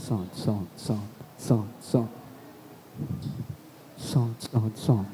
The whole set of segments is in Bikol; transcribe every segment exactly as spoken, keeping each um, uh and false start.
Sound, sound, sound, sound, sound. Sound, sound, sound.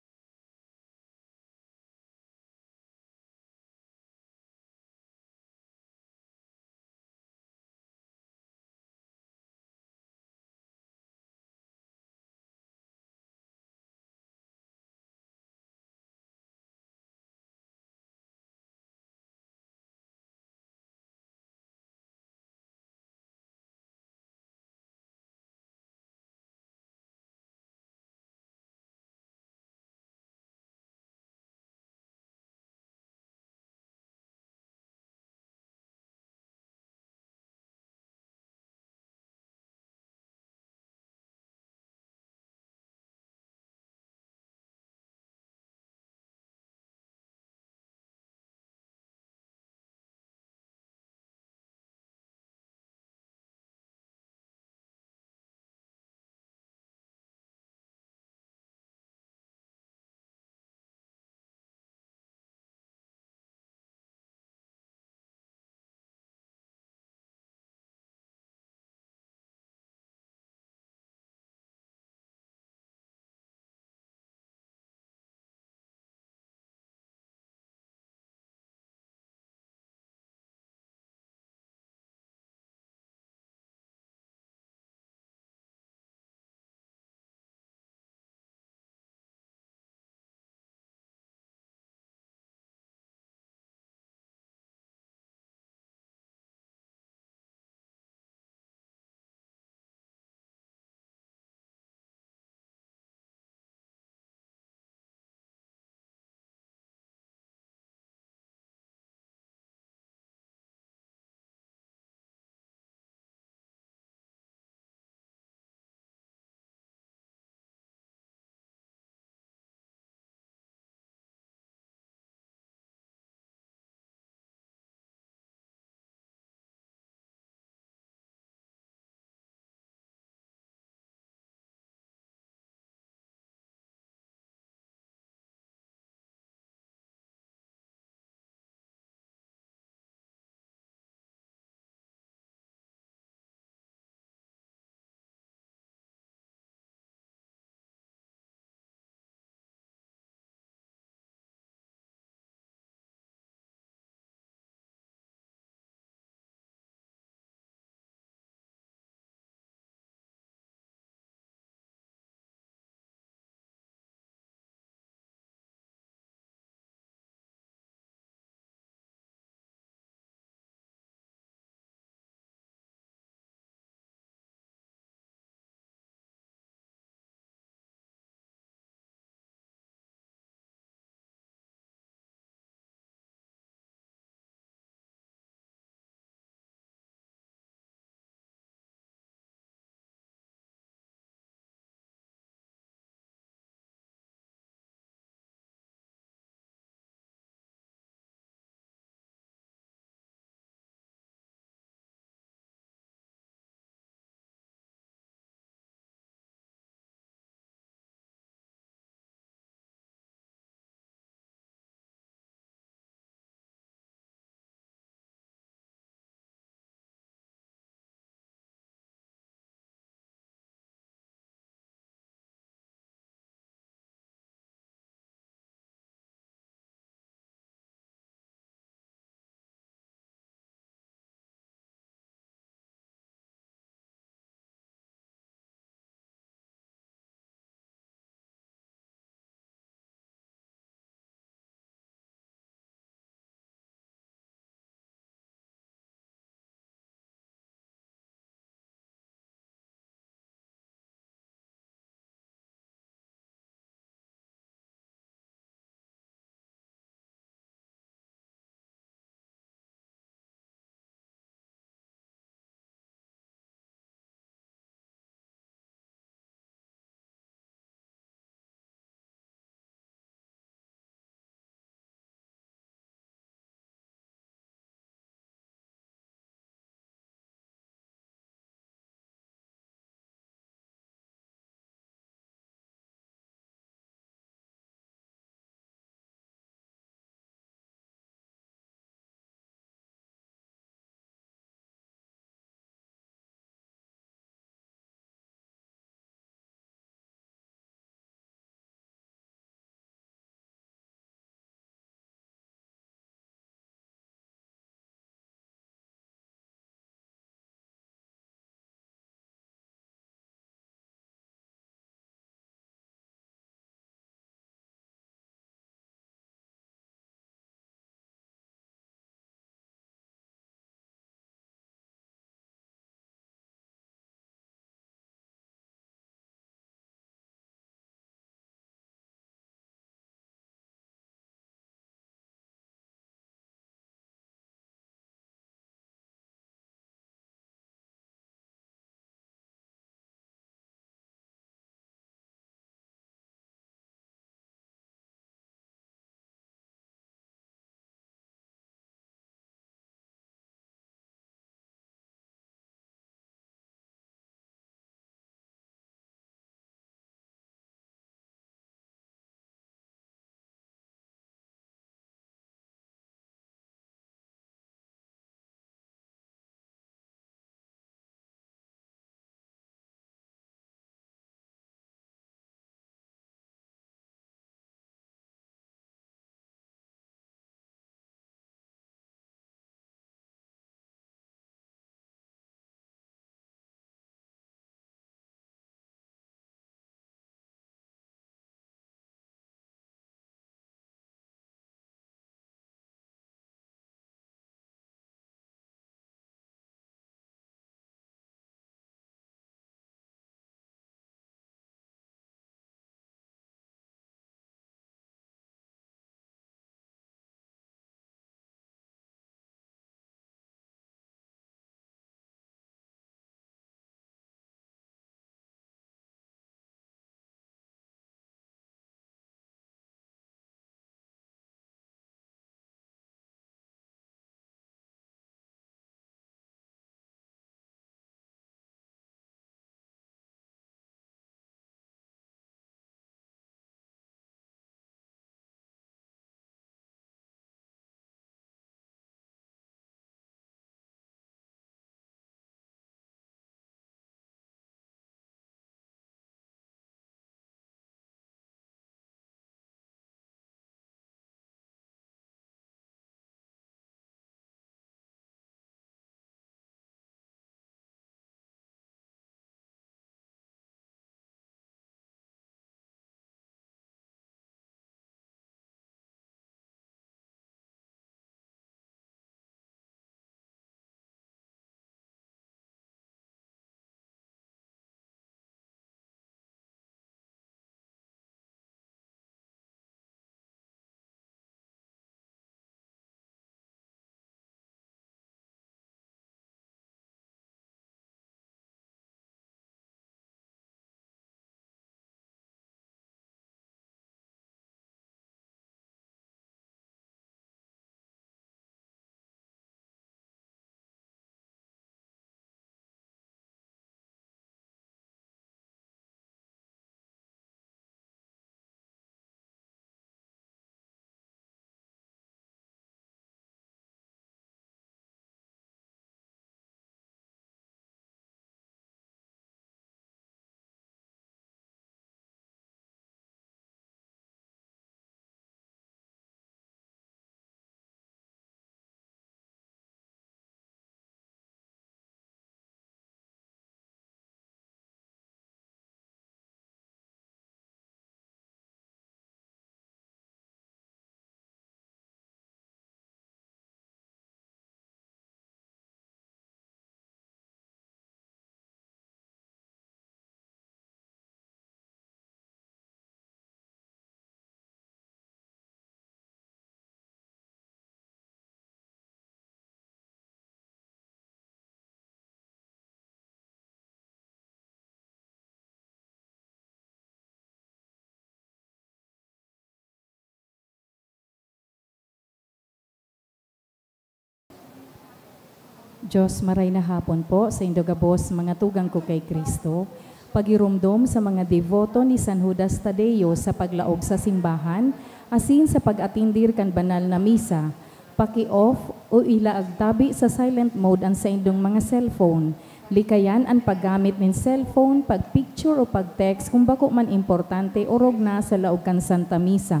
Diyos, maray na hapon po sa indo gabos, mga tugang ko kay Cristo. Pagiromdom sa mga deboto ni San Judas Tadeo sa paglaog sa simbahan, asin sa pag-atindir kan banal na misa. Paki-off o ilaag tabi sa silent mode an saindong mga cellphone. Likayan an paggamit nin cellphone, pag-picture o pag-text kung bako man importante orog na sa laog kan Santa Misa.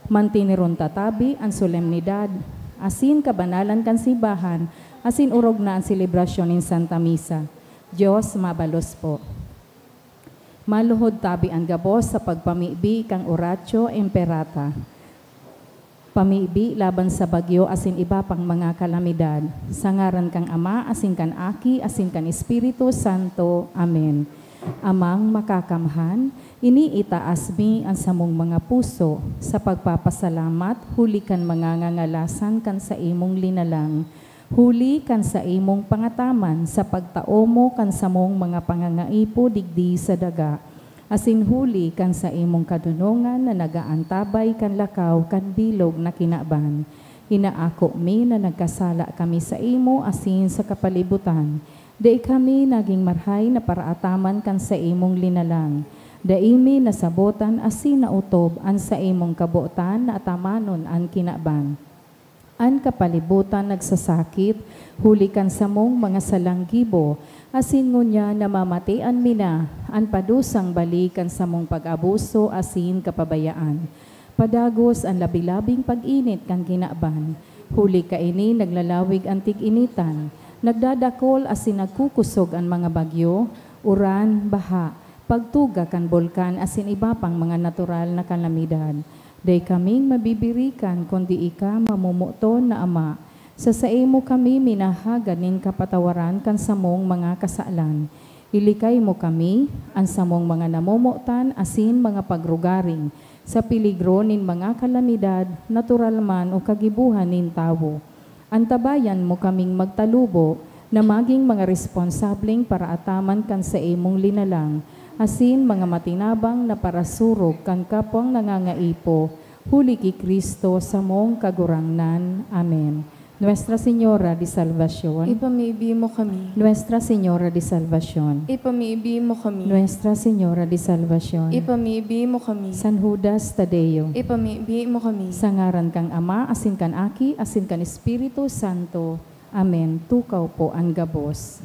Mantineron ta tabi an solemnidad asin kabanalan kan simbahan asin orog na an selebrasyon nin Santa Misa. Dios mabalos po. Maluhod tabi an gabos sa pagpamibi kan Oratio Imperata. Pamibi laban sa bagyo asin iba pang mga kalamidad. Sa ngaran kan Ama, asin kan Aki, asin kan Espiritu Santo. Amen. Amang Makakamhan, iniitaas mi an samong mga puso sa pagpapasalamat huli kan mga ngangalasan kan saimong linalang, huli kan saimong pangataman sa pagtao mo kan samong mga pangangaipo digdi sa daga, asin huli kan saimong kadonongan na nag-aantabay kan lakaw kan bilog na kinaban. Inaako mi na nagkasala kami saimo asin sa kapalibutan. Dai kami nagin marahay na paraataman kan saimong linalang. Dai mi nasabotan asin naotob an saimong kabotan na atamanon an kinaban. An kapalibutan nagsasakit huli kan samong mga salang gibo, asin ngunyan namamatean mi na an padusang bali kan samong pag-abuso asin kapabayaan. Padagos an labi-labing pag-init kan kinaban. Huli kaini naglalawig an tig-initan, nagdadakol asin nagkukosog an mga bagyo, uran, baha, pagtuga kan bulkan asin iba pang mga natural na kalamidad. Dai kaming mabibirikan kundi ika, mamomoton na Ama. Sa saimo kami minahagad nin kapatawaran kan samong mga kasalan. Ilikay mo kami, an samong mga namomotan asin mga pagrugaring, sa peligro nin mga kalamidad, natural man o kagibohan nin tawo. Antabayan mo kaming magtalubo na magin mga responsableng paraataman kan saimong linalang, asin mga matinabang na parasurog kan kapwang nangangaipo, huli ki Cristo samong Kagurangnan. Amen. Nuestra Señora de Salvacion. Ipamibi mo kami. Nuestra Señora de Salvacion. Ipamibi mo kami. Nuestra Señora de Salvacion. Ipamibi mo kami. San Judas Tadeo. Ipamibi mo kami. Sa ngaran kan Ama, asin kan Aki, asin kan Espiritu Santo. Amen. Tukaw po an gabos.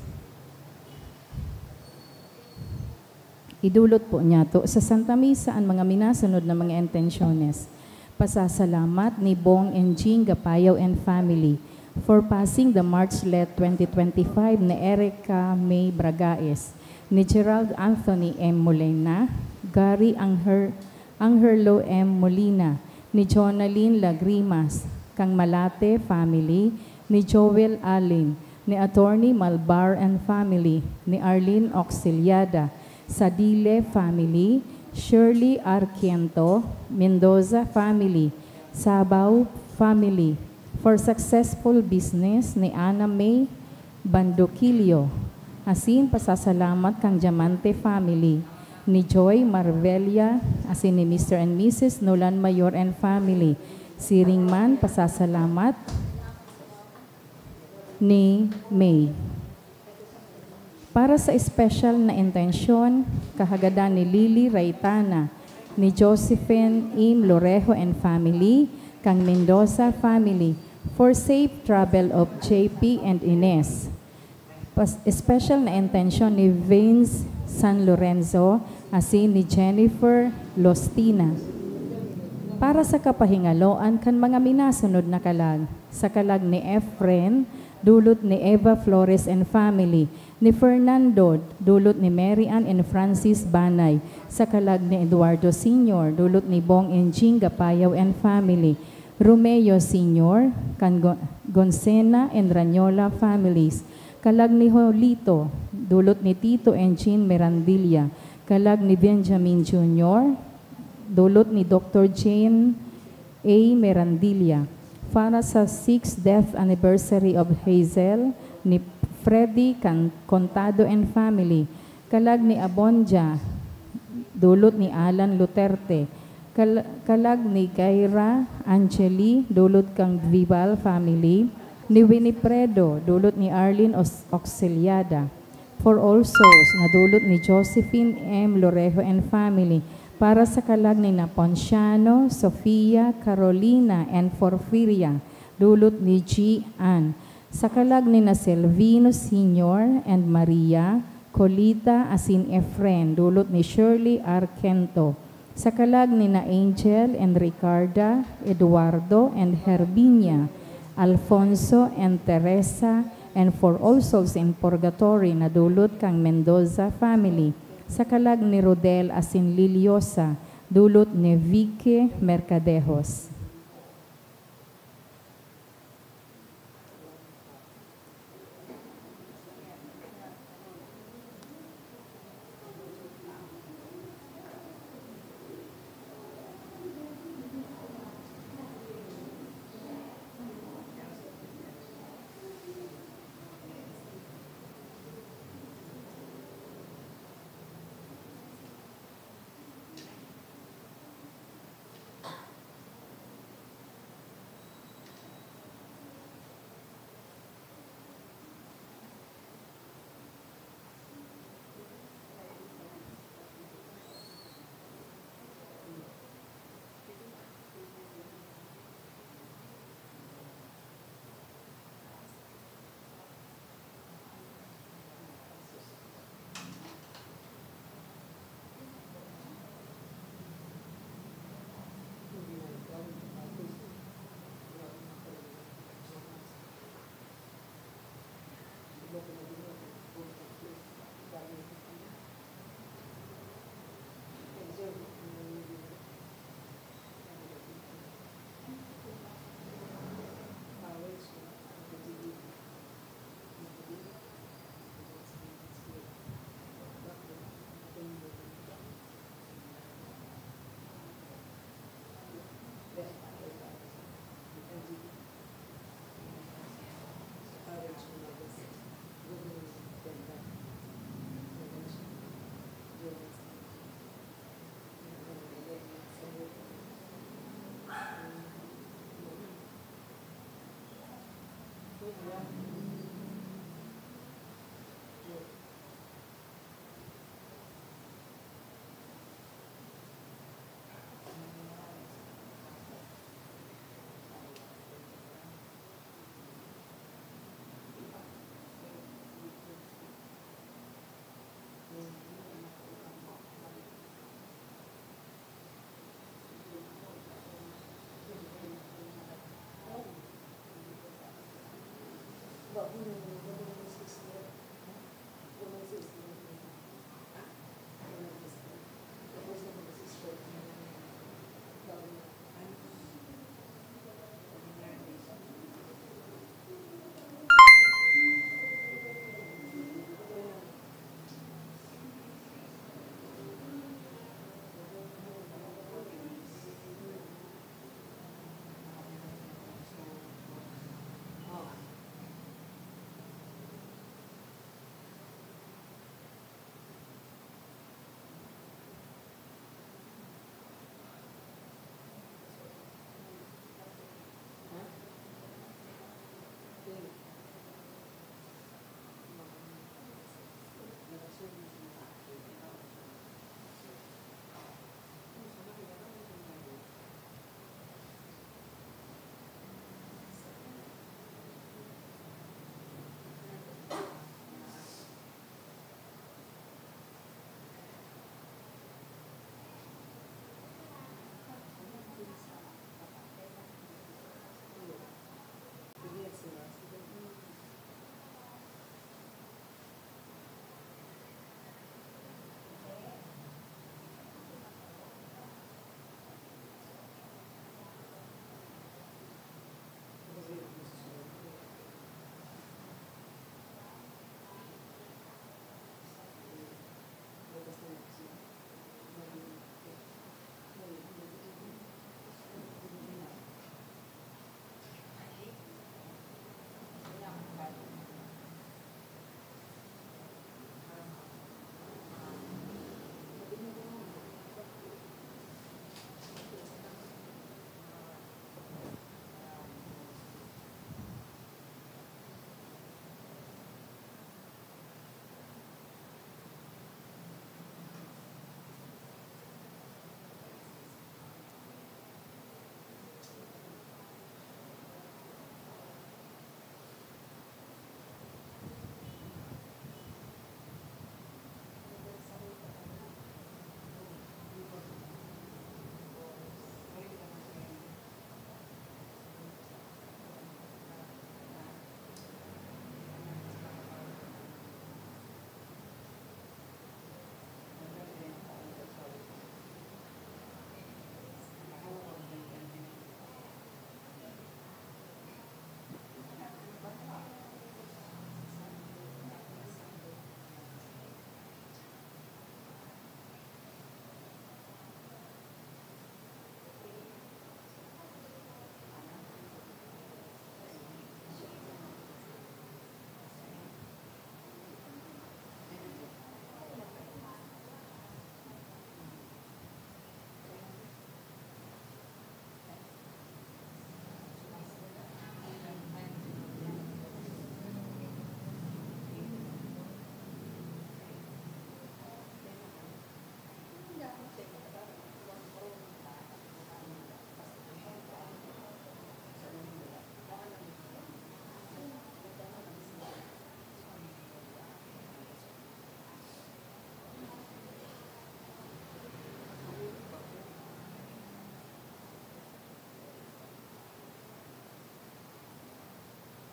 Idulot po niyato sa Santa Misa an mga minasunod na mga intensyones. Pasasalamat ni Bong and Jing Gapayaw and family for passing the March Let twenty twenty-five ni Erica May Bragaes, ni Gerald Anthony M. Molina, Gary Angher-, Angerlo M. Molina, ni Jonalyn Lagrimas, kang Malate family, ni Joel Alin, ni Attorney Malbar and family, ni Arlene Auxiliada, Sadile family, Shirley Arquiento, Mendoza family, Sabao family, for successful business ni Ana May Bandoquillo, asin pasasalamat kan Diamante family, ni Joy Marbella, asin ni Mister and Missus Nolan Mayor and family. Siring man, pasasalamat ni May. Para sa espesyal na intensyon, kahagadan ni Lily Raitana, ni Josephine Im Lorejo and family, kang Mendoza family, for safe travel of J P and Ines. Pas-, espesyal na intensyon ni Vince San Lorenzo, asin ni Jennifer Lostina. Para sa kapahingaloan kan mga minasunod na kalag, sa kalag ni Efren, dulot ni Eva Flores and family, ni Fernando, dulot ni Mary Ann and Francis Banay, sa kalag ni Eduardo Senior, dulot ni Bong and Jing Gapayaw and family, Romeo Senior, kan Go-, Gonsena and Ranyola families, kalag ni Jolito, dulot ni Tito and Jean Mirandilla, kalag ni Benjamin Junior, dulot ni Doctor Jane A. Mirandilla, para sa sixth death anniversary of Hazel ni Freddy Can-, Contado and family, kalag ni Abondia, dulot ni Alan Luterte, kal-, kalag ni Gaira Angeli, dulot kan Vival family, Ni Winifredo, dulot ni Arlene Os-, Auxiliada. For All Souls, na dulot ni Josephine M. Lorejo and family, para sa kalag ni na Ponciano, Sofia, Carolina, and Porfiria, dulot ni G. Ann. Sa kalag ni na Selvino Senior and Maria, Colita, asin Efren, dulot ni Shirley Arquento. Sa kalag ni na Angel and Ricarda, Eduardo and Herbinia, Alfonso and Teresa, and For All Souls in Purgatory, na dulot kan Mendoza family. Sa kalag ni Rodel asin Liliosa, dulot ni Vicky Mercadejos.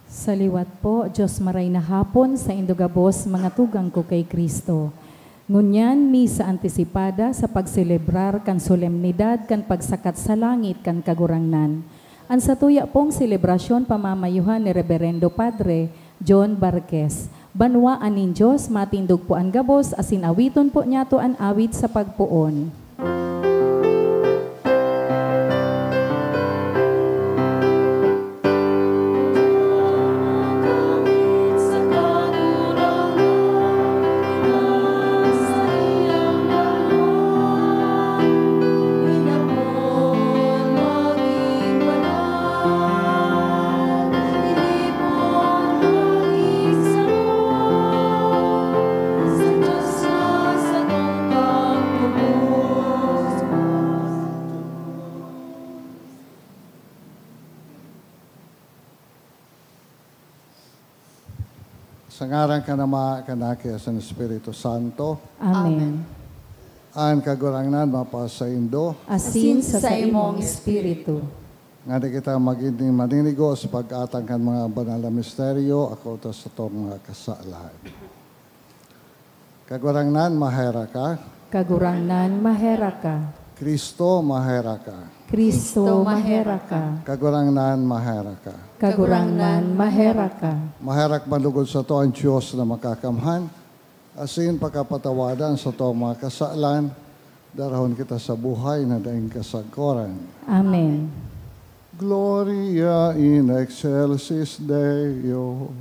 Sa liwat po, Diyos maray na hapon saindo gabos, mga tugang ko kay Cristo. Ngunyan, misa antisipada sa pagselebrar kan solemnidad kan pagsakat sa langit kan Kagurangnan. An satuya pong selebrasyon pamamayuhan ni Reberendo Padre John Barquez. Banwaan nin Diyos, matindog po an gabos, asin awiton po niyato an awit sa pagpoon. Sa ngaran kan Ama, kan Aki, asin Espiritu Santo. Amen. Amen. An Kagurangnan mapasaindo. Asin sa saimong espiritu. Ngani kita magin maninigo sa pag-atang kan mga banal na misteryo, ako ta satong mga kasalan. Kagurangnan, maherak ka. Kagurangnan, maherak ka. Cristo, maherak ka. Cristo, maherak ka. Kagurangnan, maherak ka. Kagurangnan, maherak ka. Maherak man lugod sato an Dios na Makakamhan, asin pakapatawadan sato an mga kasalan, darahon kita sa buhay na daing kasagkoran. Amen. Gloria in excelsis Deo.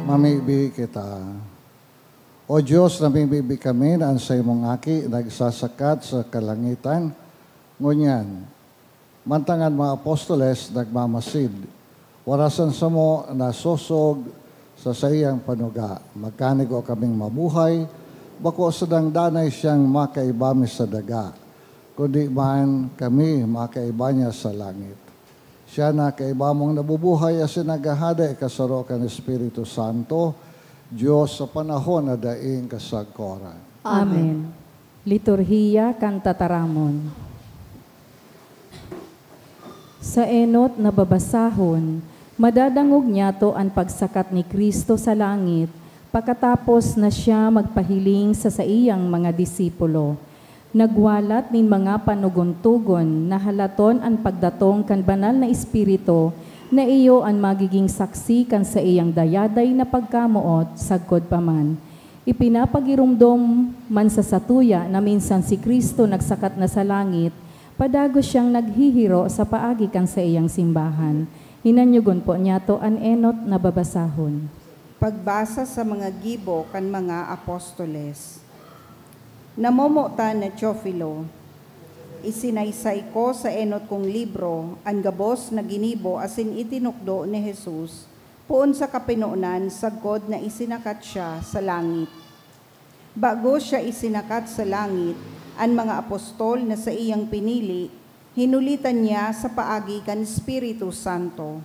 Mamibi kita. O Dios, namimibi kami na an saimong Aki nagsasakat sa kalangitan. Ngunyan, mantang an mga apostoles nagmamasid, warasan samo nasosog sa saiyang panuga. Magkanigo kaming mabuhay, bako sadang danay siyang makaiba mi sa daga, kundi man kami makaiba niya sa langit. Siya na kaiba mong nabubuhay asin naghahade kasaro kan Espiritu Santo, Dios sa panahon na daing kasagkoran. Amen. Liturhiya kan Tataramon. Sa enot na babasahon, madadangog niyato an pagsakat ni Cristo sa langit, pakatapos na siya magpahiling sa saiyang mga disipulo. Nagwalat nin mga panugon-tugon na halaton an pagdatong kan Banal na Espiritu na iyo an magiging saksi kan saiyang dayaday na pagkamoot sagkod pa man. Ipinapagiromdom man sa satuya na minsan si Cristo nagsakat na sa langit, padagos siyang naghihiro sa paagi kan saiyang simbahan. Hinanyugon po niyato an enot na babasahon. Pagbasa sa mga gibo kan mga apostoles. Namomotan na Teofilo, isinaysay ko sa enot kong libro an gabos na ginibo asin itinukdo ni Jesus poon sa kapinonan sagkod na isinakat siya sa langit. Bago siya isinakat sa langit, an mga apostol na saiyang pinili, hinulitan niya sa paagi kan Espiritu Santo.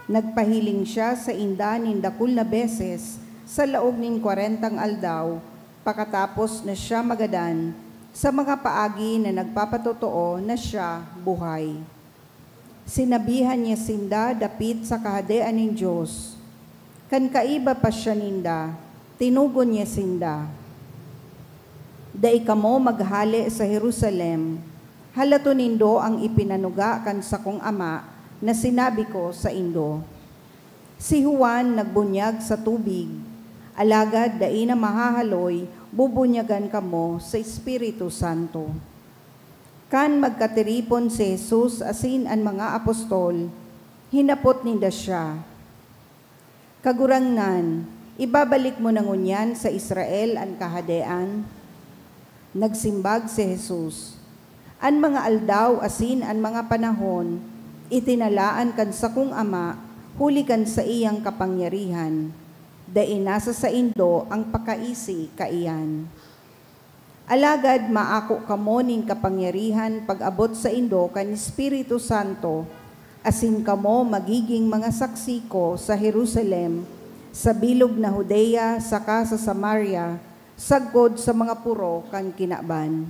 Nagpahiling siya sainda nin dakul na beses sa laog nin kwarentang aldaw, pakatapos na siya magadan, sa mga paagi na nagpapatotoo na siya buhay. Sinabihan niya sinda dapit sa Kahadean nin Dios. Kan kaiba pa siya ninda, tinugon niya sinda, "Dai kamo maghale sa Jerusalem. Halaton nindo an ipinanuga kan sakong Ama na sinabi ko saindo. Si Juan nagbunyag sa tubig, alagad dai na mahahaloy, bubunyagan kamo sa Espiritu Santo." Kan magkatiripon si Jesus asin an mga apostol, hinapot ninda siya, "Kagurangnan, ibabalik mo na ngunyan sa Israel an Kahadean?" Nagsimbag si Jesus, "An mga aldaw asin an mga panahon, itinalaan kan sakong Ama huli kan saiyang kapangyarihan. Dai nasa saindo an pakaisi kaiyan. Alagad maako kamo nin kapangyarihan pag-abot saindo kan Espiritu Santo, asin kamo magigin mga saksi ko sa Jerusalem, sa bilog na Judea, saka sa Samaria, sagkod sa mga poro kan kinaban."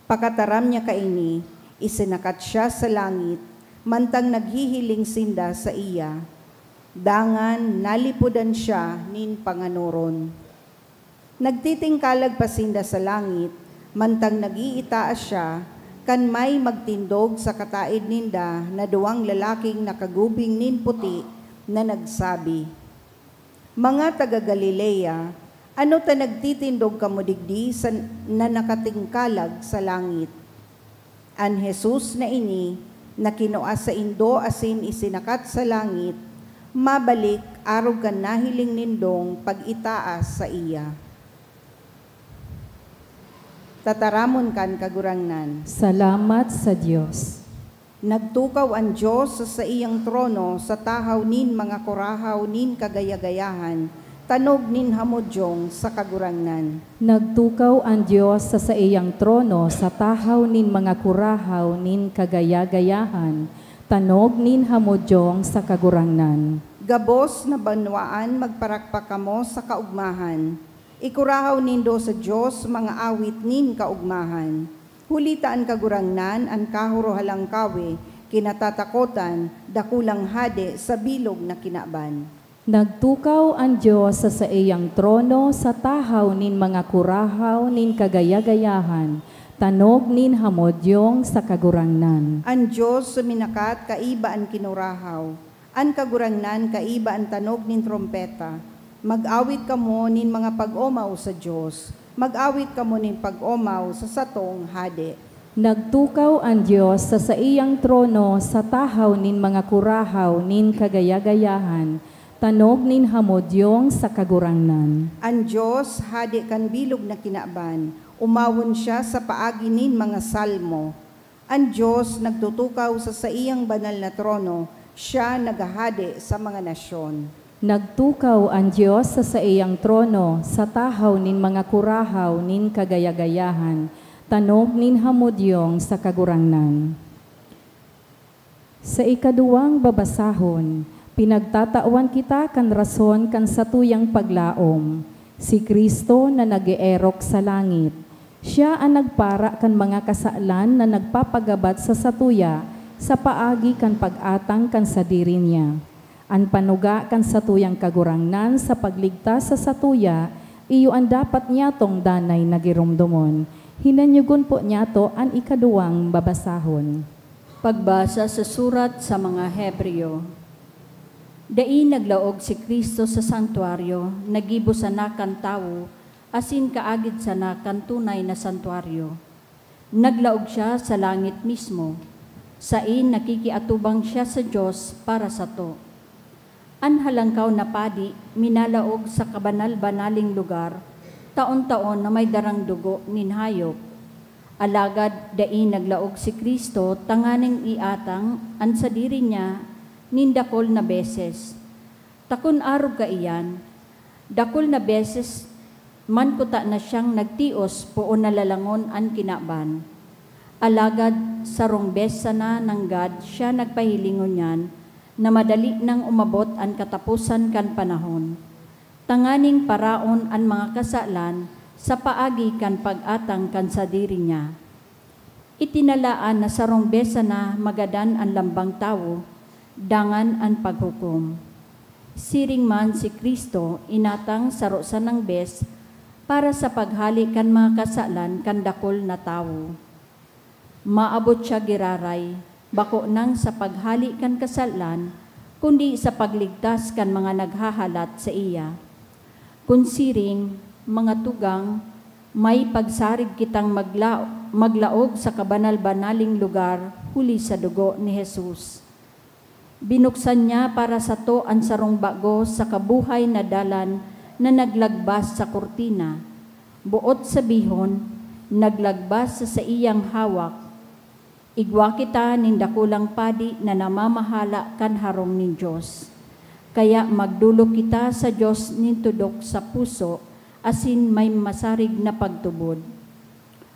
Pakataram niya kaini, isinakat siya sa langit, mantang naghihiling sinda saiya. Dangan nalipodan siya nin panganoron. Nagtitingkalag pa sinda sa langit, mantang nag-iitaas siya, kan may magtindog sa kataed ninda na duwang lalaking nakagubing nin puti na nagsabi, "Mga taga Galilea, ano ta nagtitindog kamo digdi sa, na nakatingkalag sa langit? An Jesus na ini, na kinua saindo asin isinakat sa langit, mabalik arog kan nahiling nindong pag-itaas saiya." Tataramon kan Kagurangnan. Salamat sa Dios. Nagtukaw an Dios sa saiyang trono sa tahaw nin mga kurahaw nin kagayagayahan, tanog nin hamodyong sa Kagurangnan. Nagtukaw an Dios sa saiyang trono sa tahaw nin mga kurahaw nin kagayagayahan, tanog nin hamodyong sa Kagurangnan. Gabos na banwaan, magparakpak kamo sa kaogmahan. Ikurahaw nindo sa Dios mga awit nin kaogmahan. Huli ta an Kagurangnan an kahorohalangkawe, kinatatakotan, dakulang hade sa bilog na kinaban. Nagtukaw an Dios sa saiyang trono sa tahaw nin mga kurahaw nin kagayagayahan, tanog nin hamodyong sa Kagurangnan. An Dios suminakat kaiba an kinurahaw, an Kagurangnan kaiba an tanog nin trompeta. Mag-awit kamo nin mga pag-omaw sa Dios, mag-awit kamo nin pag-omaw sa satong Hade. Nagtukaw an Dios sa saiyang trono sa tahaw nin mga kurahaw nin kagayagayahan, tanog nin hamodyong sa Kagurangnan. An Dios, Hade kan bilog na kinaban, umawon siya sa paagi nin mga salmo. An Dios nagtutukaw sa saiyang banal na trono, siya naghahade sa mga nasyon. Nagtukaw an Dios sa saiyang trono sa tahaw nin mga kurahaw nin kagayagayahan, tanog nin hamodyong sa Kagurangnan. Sa ikaduwang babasahon, pinagtatawan kita kan rason kan satuyang paglaom, si Cristo na nag-eerok sa langit. Siya an nagpara kan mga kasalan na nagpapagabat sa satuya sa paagi kan pag-atang kan sadiri niya. An panuga kan satuyang Kagurangnan sa pagligtas sa satuya, iyo an dapat niyatong danay na giromdomon. Hinanyogon po niyato an ikaduwang babasahon. Pagbasa sa surat sa mga Hebreo. Dai naglaog si Cristo sa santuaryo na gibo sana kan tawo asin kaagid sana kan tunay na santuaryo. Naglaog siya sa langit mismo, sain nakikiatubang siya sa Dios para sato. An Halangkaw na Padi minalaog sa kabanal-banaling lugar, taon-taon na may darang dugo nin hayop. Alagad dai naglaog si Cristo tanganing iatang an sadiri niya nin dakul na beses. Ta kun arog kaiyan, dakul na beses man kuta na siyang nagtios poon na lalangon an kinaban. Alagad sarong bes sana nanggad siya nagpahiling ngunyan na madali nang umabot an kataposan kan panahon, tanganing paraon an mga kasalan sa paagi kan pag-atang kan sadiri niya. Itinalaan na sarong bes sana magadan an lambang tawo, dangan an paghukom. Siring man si Cristo inatang saro sanang bes para sa paghale kan mga kasalan kan dakul na tawo. Maabot siya giraray, bako nang sa paghale kan kasalan, kundi sa pagligtas kan mga naghahalat saiya. Kun siring, mga tugang, may pagsarig kitang magla-, maglaog sa kabanal-banaling lugar huli sa dugo ni Jesus. Binuksan niya para sato an sarong bago saka buhay na dalan na naglagbas sa kurtina, boot sabihon, naglagbas sa saiyang hawak. Igwa kita nin dakulang padi na namamahala kan harong nin Dios. Kaya magdolok kita sa Dios nin tudok sa puso asin may masarig na pagtubod.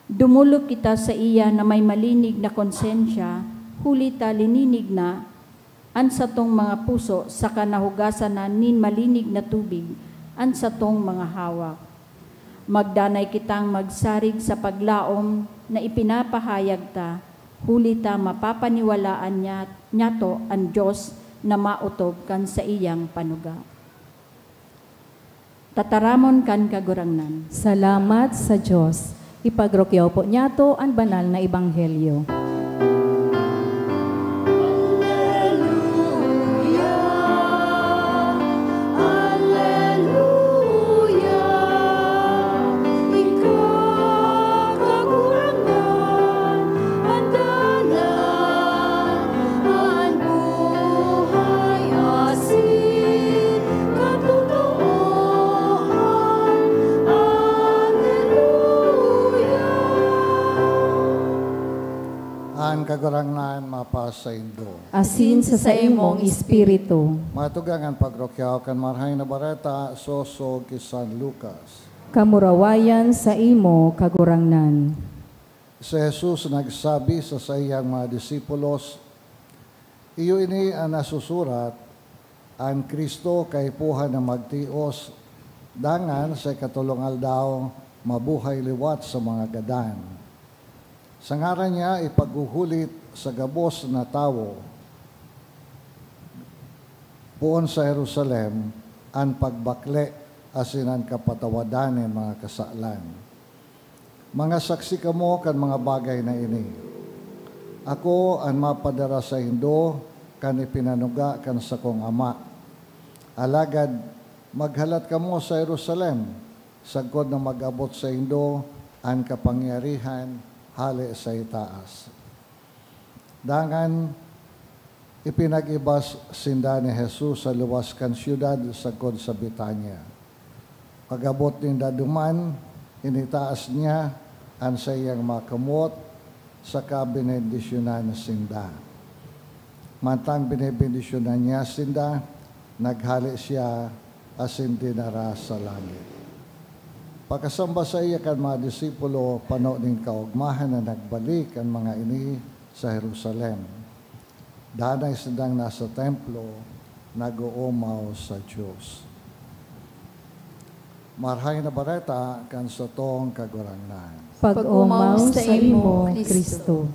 Dumolok kita saiya na may malinig na konsensya, huli ta lininig na an satong mga puso saka nahugasan na nin malinig na tubig an satong mga hawak. Magdanay kitang magsarig sa paglaom na ipinapahayag ta, huli ta mapapaniwalaan niya, niyato an Dios na maotob kan saiyang panuga. Tataramon kan Kagurangnan. Salamat sa Dios. Ipagrukyaw po niyato an banal na ebanghelyo. An Kagurangnan mapasaindo. Asin sa saimong espiritu. Matugang an pagrukyaw kan Marahay na Bareta sosog ki San Lucas. Kamurawayan saimo, Kagurangnan. Si Jesus nagsabi sa saiyang mga disipulos, "Iyo ini an nasusurat, 'An Cristo kaipuhan na magtios, dangan sa ikatolong aldaw mabuhay liwat sa mga gadan.' Sa ngaran niya ipaghuhulit sa gabos na tawo poon sa Jerusalem an pagbakle asin an kapatawadan nin mga kasalan. Mga saksi kamo kan mga bagay na ini. Ako an mapadara saindo kan ipinanuga kan sakong Ama. Alagad maghalat kamo sa Jerusalem, sagkod na mag-abot saindo an kapangyarihan hale sa itaas." Dangan ipinag-iba sinda ni Jesus sa luwas kan syudad sagkod sa Betania. Pag-abot ninda duman, initaas niya an saiyang mga kamot saka benendisyonan sinda. Mantang benebendisyonan niya sinda, naghale siya asin dinara sa langit. Pakasamba saiya kan mga disipulo, pano nin kaogmahan na nagbalik an mga ini sa Jerusalem. Danay sindang nasa templo, nag-oomaw sa Dios. Marahay na Bareta kan satong Kagurangnan. Pag-omaw saimo, Cristo.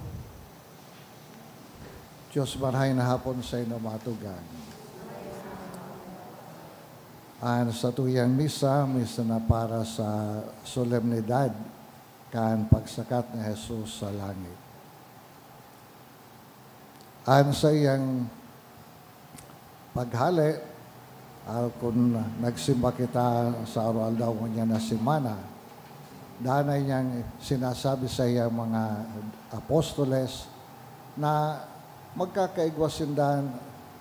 Dios, marahay na hapon saimo, mga tugang. An satuyang misa, misa na para sa solemnidad kan pagsakat ni Jesus sa langit. An saiyang paghale, Ah, kun nagsimba kita sa aroaldaw ngunyan na semana, danay niyang sinasabi sa iyang mga apostoles na magkakaigwa sinda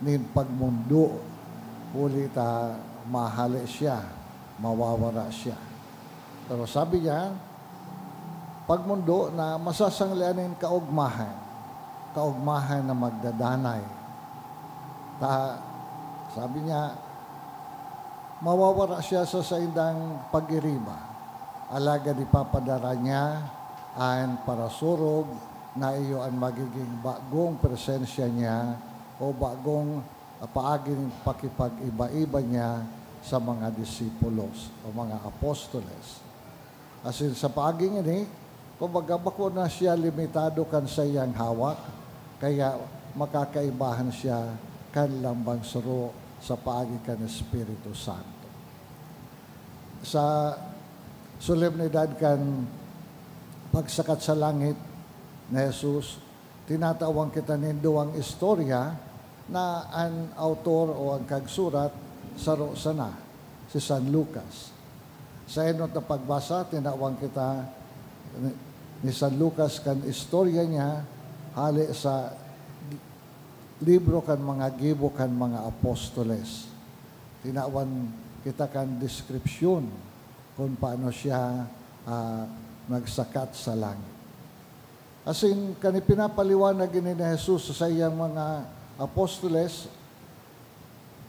nin pagmondo, huli ta mahale siya, mawawara siya. Pero sabi niya, pagmondo na masasanglean nin kaogmahan, kaogmahan na magdadanay. Ta, sabi niya, mawawara siya sa saindang pag-iriba, alagad ipapadara niya an parasurog na iyo an magiging bagong presensya niya o bagong paaging pakipag-iba-iba niya sa mga disipulos o mga apostoles. Asin sa paagi ngini, kumbaga, bako na siya limitado kan saiyang hawak, kaya makakaibahan siya kan lambang saro sa paagi kan Espiritu Santo. Sa solemnidad kan pagsakat sa langit ni Jesus, tinatawan kita nin duwang istorya na an autor o an kagsurat saro sana, si San Lucas. Sa enot na pagbasa, tinawan kita ni, ni San Lucas kan istorya niya hale sa libro kan mga gibo kan mga apostoles. Tinawan kita kan deskripsyon kun paano siya, ah, nagsakat sa langit. Asin kan ipinapaliwanag ini ni Jesus sa saiyang mga apostoles,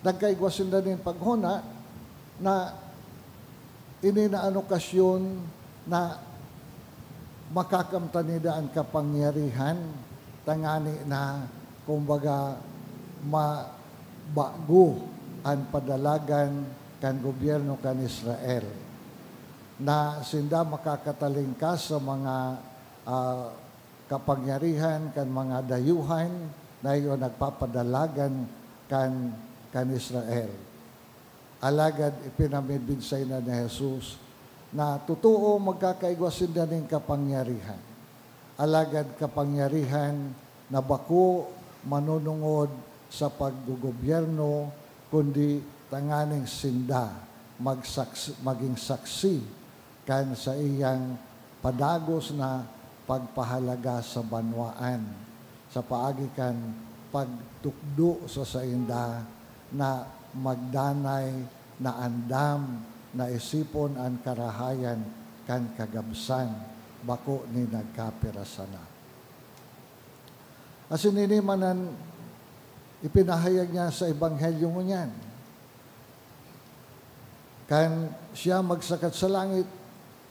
nagkaigwa sinda nin paghona na ini na an okasyon na makakamtan ninda an kapangyarihan, tangani na, kumbaga, mabago an padalagan kan gobyerno kan Israel, na sinda makakatalingkas sa mga, ah, kapangyarihan kan mga dayuhan na iyo nagpapadalagan kan, kan Israel. Alagad ipinamidbid sainda ni Jesus na totoo magkakaigwa sinda nin kapangyarihan, alagad kapangyarihan na bako manunungod sa paggogobyerno, kundi tanganing sinda magsaks-, maging saksi kan saiyang padagos na pagpahalaga sa banwaan, sa paagi kan pagtukdo sa sainda na magdanay na andam na isipon an karahayan kan kagabsan, bako ni nagkapira sana. Asin ini man an ipinahayag niya sa Ebanghelyo ngunyan. Kan siya magsakat sa langit,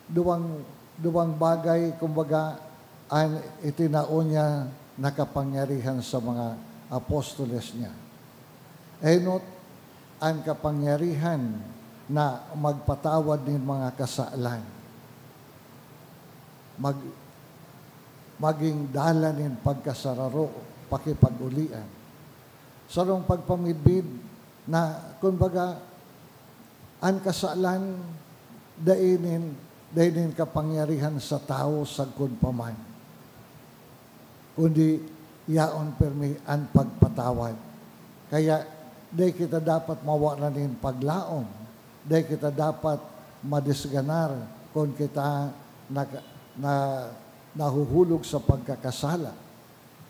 duwang, duwang bagay, kumbaga, an itinao niya na kapangyarihan sa mga apostoles niya. Enot, an kapangyarihan na magpatawad nin mga kasalan, mag-, maging dalan nin pagkasararo, pakipag-ulian. Sarong pagpamidbid na, kumbaga, an kasalan dai nin, dai nin kapangyarihan sa tawo sagkod pa man, kundi yaon pirmi an pagpatawad. Kaya dai kita dapat mawara nin paglaom, dai kita dapat madisganar kun kita naka-, na, nahuhulog sa pagkakasala.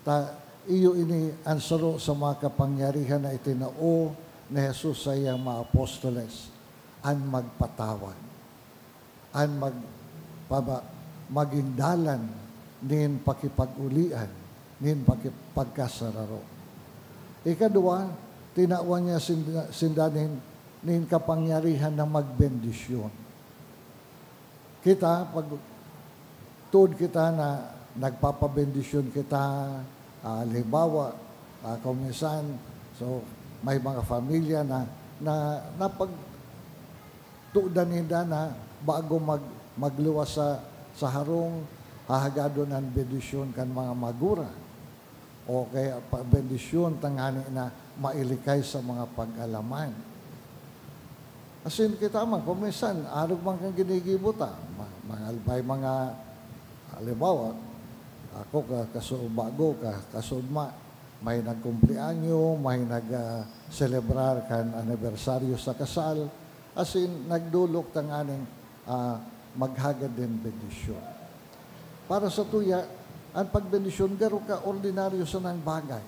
Ta, iyo ini an saro sa mga kapangyarihan na itinao ni Jesus sa iyang mga apostoles, an magpatawad, an mag-, paba-, maging dalan nin pakipag-ulian, nin paki-, pagkasararo. Ikaduwa, tinawan niya sinda, sinda nin, nin kapangyarihan na magbendisyon. Kita, pag tuod kita na nagpapabendisyon kita, ah, halimbawa, ah, kung minsan, so, may mga pamilya na, na napagtudan ninda na bago mag-, magluwas sa, sa harong, hahagadon an bendisyon kan mga magurang. O kaya pa-, bendisyon tanganing na mailikay sa mga pag-alaman. Asin kita man, kung minsan, arog man kan ginigibo ta, ma-, mga, may mga, halimbawa, ako ka, kasu-, bago ka, kasuodma, May nagkumpleanyo, may nag, ah, selebrar kan anibersaryo sa kasal, asin nagdolok tanganing, ah, maghagad nin bendisyon. Para sa tuya, an pagbendisyon garo ka ordinaryo sanang bagay.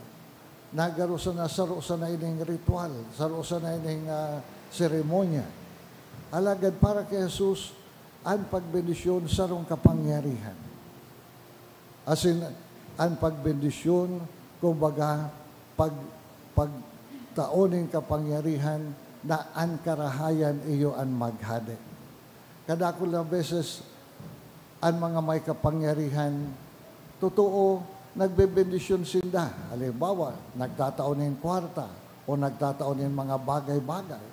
Nagaro sana, saro sana ining ritual, saro sana ining, ah, seremonya. Alagad para ki Jesus, an pagbendisyon sarong kapangyarihan. Asin, an pagbendisyon, kumbaga, pag-, pagtao nin kapangyarihan na an karahayan iyo an maghade. Kadakul na beses, an mga may kapangyarihan, totoo, nagbebendisyon sinda. Halimbawa, nagtatao nin kwarta o nagtatao nin mga bagay-bagay.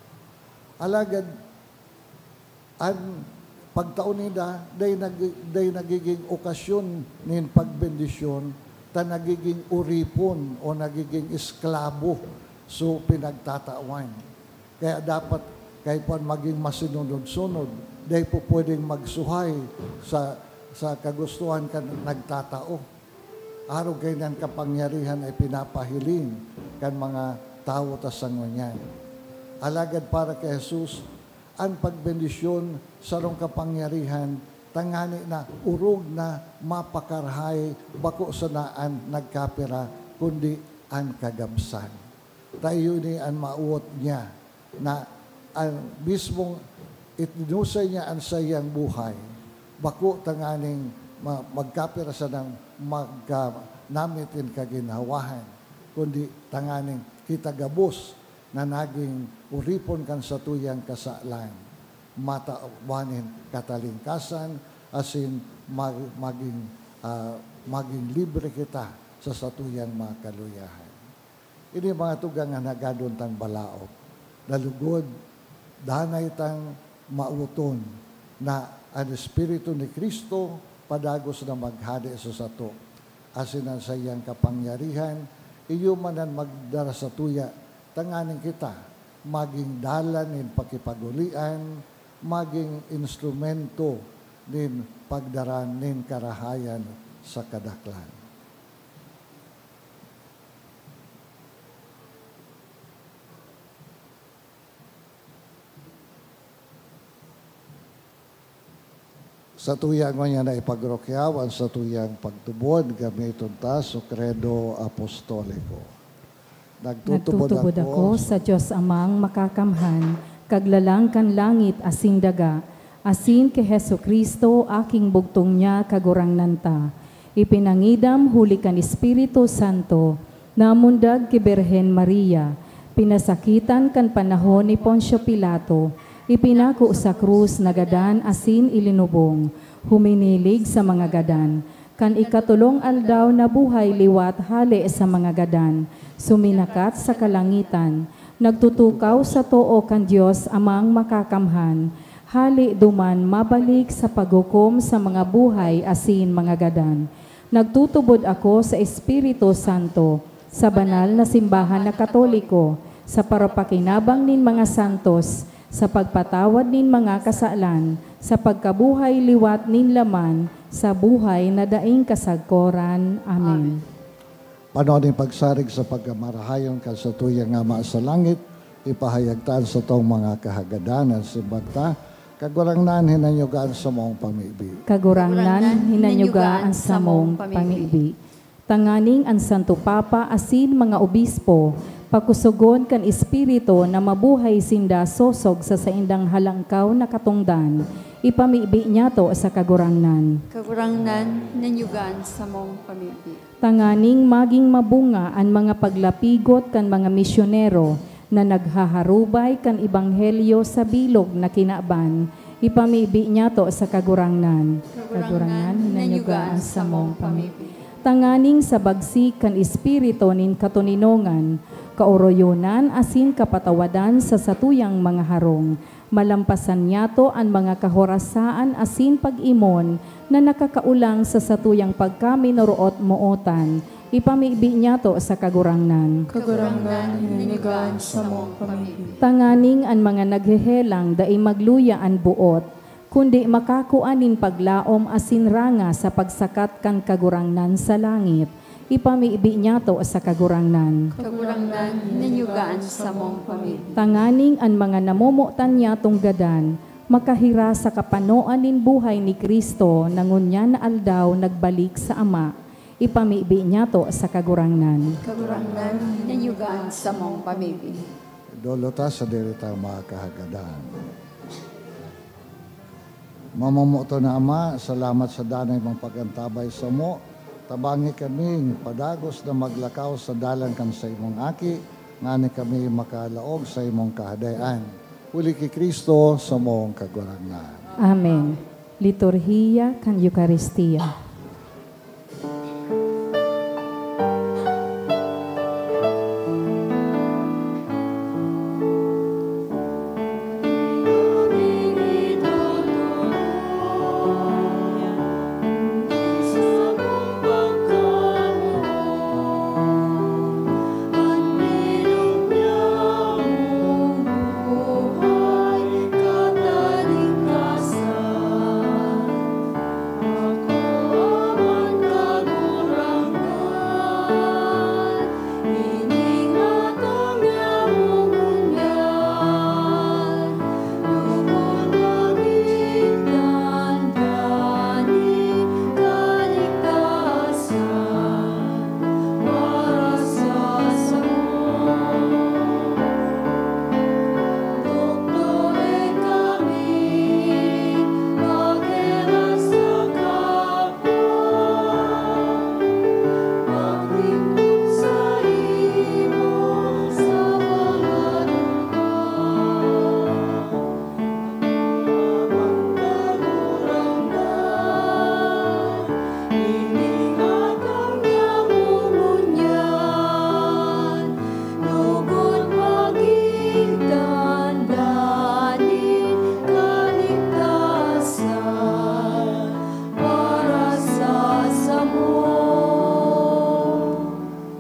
Alagad, an pagtao ninda, dai nag-, dai nagiging okasyon nin pagbendisyon, ta nagiging oripon o nagiging esklabo so pinagtatawan. Kaya dapat kaipuhan magin masunod-sunod, dai po pwedeng magsuhay sa, sa kagustuhan kan nagtatao. Arog kaiyan an kapangyarihan na ipinapahiling kan mga tawo ta sa ngunyan. Alagad para ki Jesus, an pagbendisyon sarong kapangyarihan, tangani na orog na mapakarahay, bako sana an nagkapira, kundi an kagabsan. Ta iyo ini an mawot niya, na an mismong itinusay niya an saiyang buhay, bako tanganing ma-, magkapira sanang magka-, namit nin kaginhawahan, kundi tanganing kita gabos na naging oripon kan satuyang kasalan, matawan nin katalingkasan, asin mag-, maging, ah, maging libre kita sa satuyang mga kaluyahan. Ini mga tugang an hagadon tang balaog. Na lugod, danay tang maoton na an Espiritu ni Cristo padagos na maghade sa sato, asin an saiyang kapangyarihan iyo man an magdara satuya, tanganing kita magin dalan nin pakipaghulian, magin instrumento nin pagdara nin karahayan sa kadaklan. Satuya ngunyan na ipagrokyaw an satuyang pagtubod, gamiton ta so Credo Apostoliko. Nagtutubod Nagtutubod ako ako sa Dios Amang Makakamhan, Kaglalang kan langit asin daga, asin ki Jesu-Cristo, aking bugtong niya, Kagurangnan ta. Ipinangidam huli kan Espiritu Santo, namundag ki Birhen Maria, pinasakitan kan panahon ni Poncio Pilato, ipinako sa krus, nagadan asin ilinubong, huminilig sa mga gadan. Kan ikatolong aldaw nabuhay liwat hale sa mga gadan, suminakat sa kalangitan, nagtutukaw sa too kan Dios Amang Makakamhan, hale duman mabalik sa paghukom sa mga buhay asin mga gadan. Nagtutubod ako sa Espiritu Santo, sa banal na simbahan na Katoliko, sa parapakinabang nin mga santos, sa pagpatawad nin mga kasalan, sa pagkabuhay liwat nin laman, sa buhay na daing kasagkoran. Amen. Amen. Pano nin pagsarig sa pagkamarahayon kan satuyang Ama sa langit, ipahayag ta an satong mga kahagadan. Simbag ta, Kagurangnan, hinanyuga an samong pamibi. Kagurangnan, hinanyuga an samong pamibi. Tanganing an Santo Papa asin mga obispo, pakusogon kan Espiritu na mabuhay sinda sosog sa saindang halangkaw na katongdan, ipamibi niyato sa Kagurangnan. Kagurangnan, hinanyuga an samong pamibi. Tanganing magin mabunga an mga paglapigot kan mga misyonero na naghaharubay kan ebanghelyo sa bilog na kinaban, ipamibi niyato sa Kagurangnan. Kagurangnan, hinanyuga an samong pamibi. Tanganing sa bagsik kan espiritu nin katoninongan, kaoroyonan asin kapatawadan sa satuyang mga harong, malampasan niyato an mga kahorasaan asin pag-imon na nakakaolang sa satuyang pagkaminoroot-mootan, ipamibi niyato sa Kagurangnan. Kagurangnan, hinanyuga an samong pamibi. Tanganing an mga naghehelang dai magluya an boot, kundi makakua nin paglaom asin ranga sa pagsakat kan Kagurangnan sa langit, Ipamibi niyato sa Kagurangnan. Kagurangnan, hininyoga an samong pamibi. Tanganing an mga namomotan niyatong gadan makahiras sa kapanoan nin buhay ni Cristo na ngunyan na aldaw nagbalik sa Ama. Ipamibi niyato sa Kagurangnan. Kagurangnan, hininyoga an samong pamibi. Dolo ta sa diri ta makahagadan. Mamomoton na Ama, salamat sa danay mong pag-antabay samo. Tabangi kaming padagos na maglakaw sa dalan kan saimong Aki, ngani kami makalaog sa imong Kahadean. Huli ki Cristo, samong Kagurangnan. Amen. Liturhiya kan Eukaristia.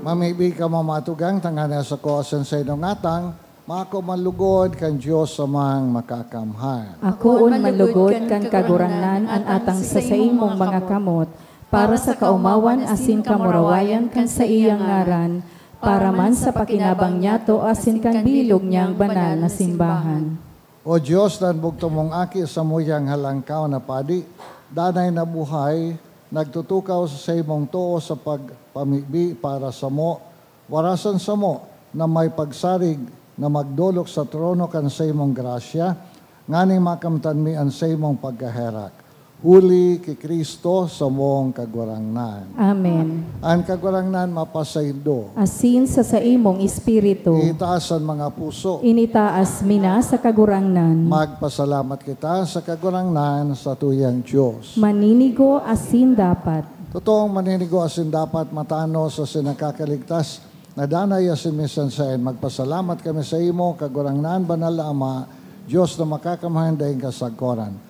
Mamibi kamo, mga tugang, tanganing sa ko asin sa inong atang, mako man lugod kan Dios Amang Makakamhan. Akoon man lugod kan Kagurangnan an atang sa saimong mga kamot, para sa kaomawan asin kamurawayan kan saiyang ngaran, para man sa pakinabang niyato asin kan bilog niyang banal na simbahan. O Dios, na an bugto mong Aki, samuyang halangkaw na padi, danay na buhay, nagtutukaw sa saimong too sa pagpamibi para samo, warasan samo na may pagsarig na magdolok sa trono kan saimong grasya, nganing makamtan mi an saimong pagkaherak. Huli ki Cristo, samong Kagurangnan. Amen. An Kagurangnan mapasaindo. Asin sa saimong espiritu. Itaas an mga puso. Initaas mi na sa Kagurangnan. Magpasalamat kita sa Kagurangnan sa tuyang Dios. Maninigo asin dapat. Totoong maninigo asin dapat, matanos asin nakakaligtas na danay asin misan saen. Magpasalamat kami saimo, Kagurangnan, Banal na Ama, Dios na Makakamhan daing kasagkoran.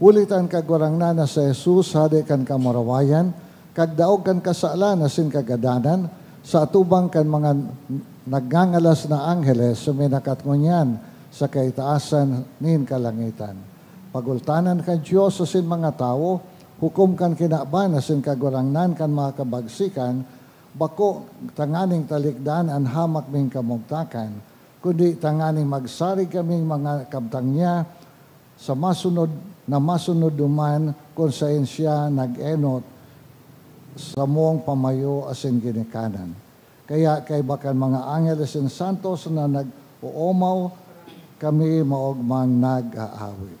Huli ta an Kagurangnan na si Jesus, Hade kan kamurawayan, kagdaog kan kasalan asin kagadanan, sa atubang kan mga nagngangalas na angheles, suminakat ngunyan sa kaitaasan nin kalangitan. Pagultanan kan Dios asin mga tawo, hukom kan kinaban asin kagurangnan kan mga kabagsikan, bako tanganing talikdan an hamak ming kamugtakan, kundi tanganing magsarig kaming mga kabtang niya, sa masunod na masunod duman kun saen siya nag-enot samong pamayo asin ginikanan. Kaya kaiba kan mga anghel asin santos na nag-oomaw, kami maogmang nag-aawit.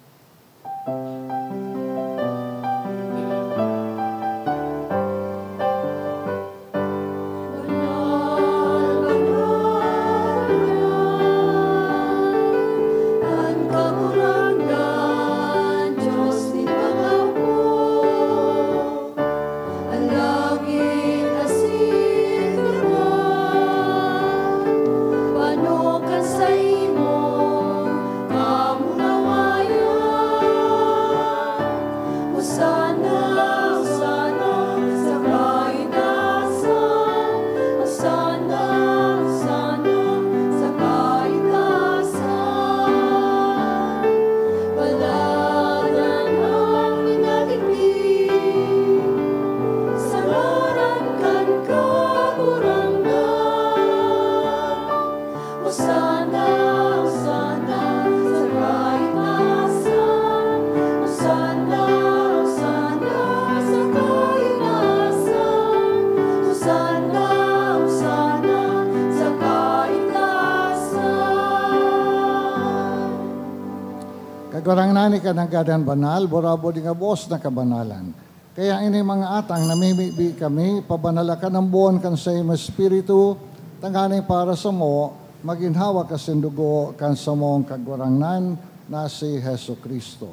Kagurangnan, ika nanggad an banal, burabod nin gabos na kabanalan. Kaya ini mga atang namimibi kami, pabanala ka ng buon kan saimo Espiritu, tanganing para samo, magin hawak asin dugo kan samong Kagurangnan na si Jesu-Cristo.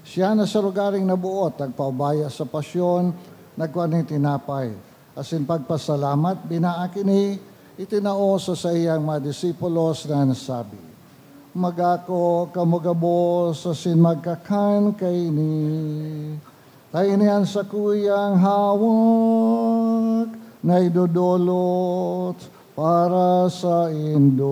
Siya na sa lugaring naboot, nagpaubaya sa pasyon, nagkua nin tinapay, asin pagpasalamat, binaak ini, itinao sa saiyang mga disipulos na nasabi, "Magako kamo gabos asin magkakan kaini. Ta ini an sakuyang hawak na idodolot para saindo."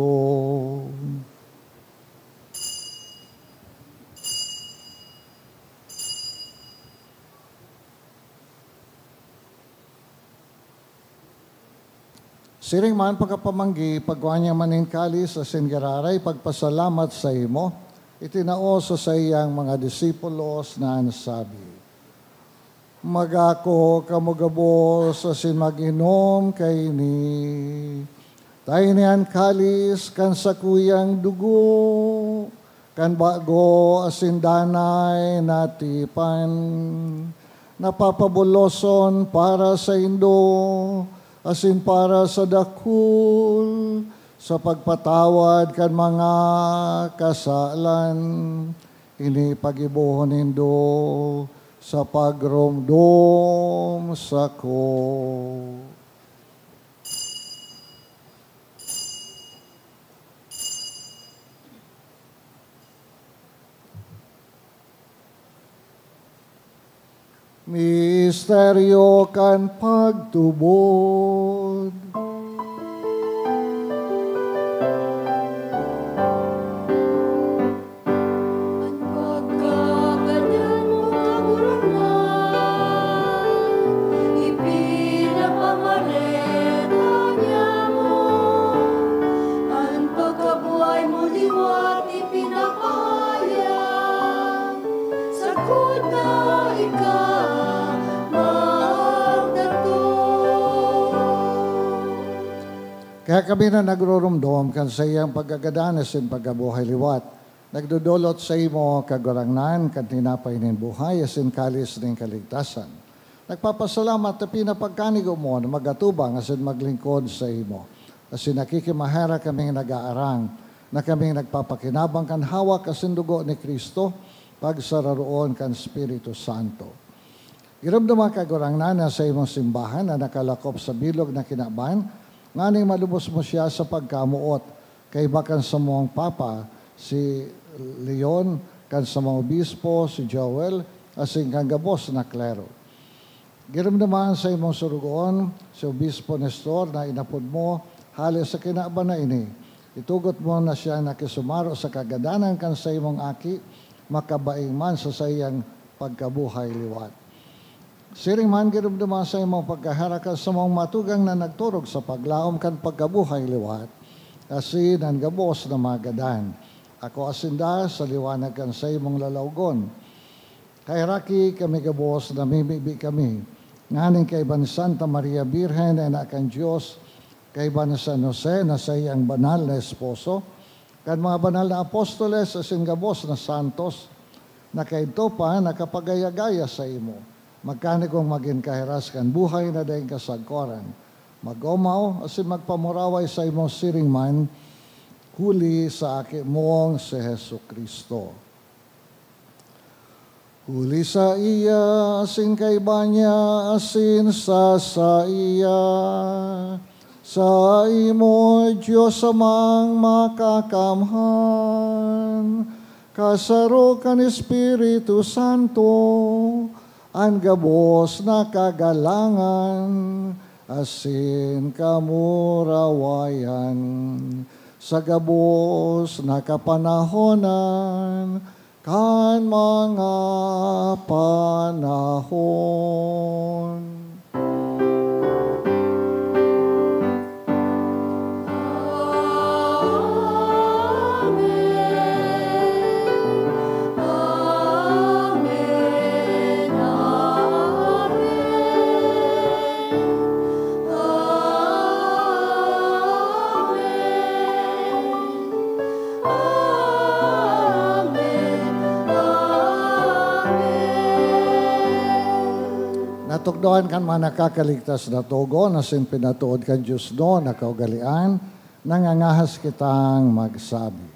Siring man pagkapamanggi, pagkua niya man nin kalis asin giraray pagpasalamat saimo, itinao sa saiyang mga disipulos na nasabi, "Magako kamo gabos asin mag-inom kaini. Ta ini an kalis kan sakuyang dugo kan bago asin danay na tipan, na papabuloson para saindo asin para sa dakul sa pagpatawad kan mga kasalan. Ini paggibohon nindo sa pagromdom sako." Misteryo kan pagtubod. An pagkaganyan mo, Kagurangnan, ipinapamareta niamo. An pagkabuhay mo liwat ipinapahayag, sagkod na ika magdatong. Kaya kami na nagruromdom kan saiyang pagkagadan asin pagkabuhay liwat, nagdodolot saimo, Kagurangnan, kan tinapay nin buhay asin kalis nin kaligtasan. Nagpapasalamat ta pinapagkanigo mo na mag-atubang asin maglingkod saimo. Asin nakikimaherak kaming nag-aarang na kaming nagpapakinabang kan hawak asin dugo ni Cristo, pagsararoon kan Espiritu Santo. Giromdoma, Kagurangnan, an saimong simbahan na nakalakop sa bilog na kinaban, nganing malubos mo siya sa pagkamoot, kaiba kan samong Papa, si Leon, kan samong Obispo, si Joel, asin kan gabos na klero. Giromdoma an saimong sorogoon, si Obispo Nestor, na inapod mo hale sa kinaban na ini. Itugot mo na siya nakisumaro sa kagadanan kan saimong Aki, makabaing man sa saiyang pagkabuhay liwat. Siring man, giromdoma sa imong pagkaherak an samong mga tugang na nagturog sa paglaom kan pagkabuhay liwat, asin an gabos na mga gadan. Akoa sinda sa liwanag kan saimong lalawgon. Kaheraki kami gabos, namimibi kami, nganing kaiba ni Santa Maria Birhen na ina kan Dios, kaiba ni San Jose na saiyang banal na esposo, kan mga banal na apostoles asin gabos na santos, na kaidto pa nakapagaya-gaya saimo. Magkanigong magin kahiras kan buhay na daing kasagkoran. Mag-omaw asin magpamuraway saimo siring man, huli sa Aki mong si Jesu-Cristo. Huli saiya, asin kaiba niya, asin sa saiya, saimo, Dios Amang makakamhan, kasaro kan Espiritu Santo, an gabos na kagalangan asin kamurawayan, sa gabos na kapanahonan kan mga panahon. Amen. Amen. Amen. Amen. Amen. Katukdoan kan mga nakakaligtas na togon asin pinatuod kan Dios na kaugalean, nangangahas kitang magsabi.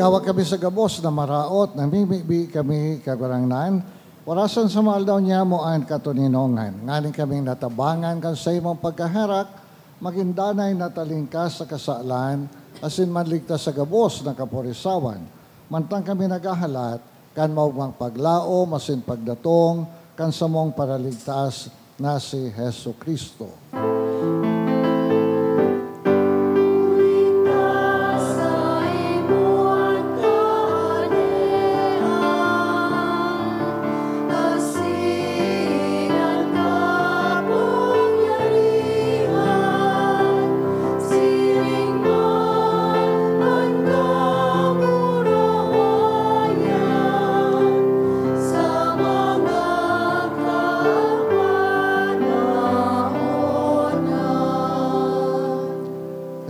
Naggawa kami sa gabos na maraot, namimibi kami, Kagurangnan, orasan sa mga aldaw niamo an katoninongan, nganing kaming natabangan kan saimong pagkaherak, magin danay na talingkas sa kasalan, asin manligtas sa gabos na kaporisawan, mantang kami naghahalat kan maogmang paglaom asin pagdatong kan samong Paraligtas na si Jesu-Cristo.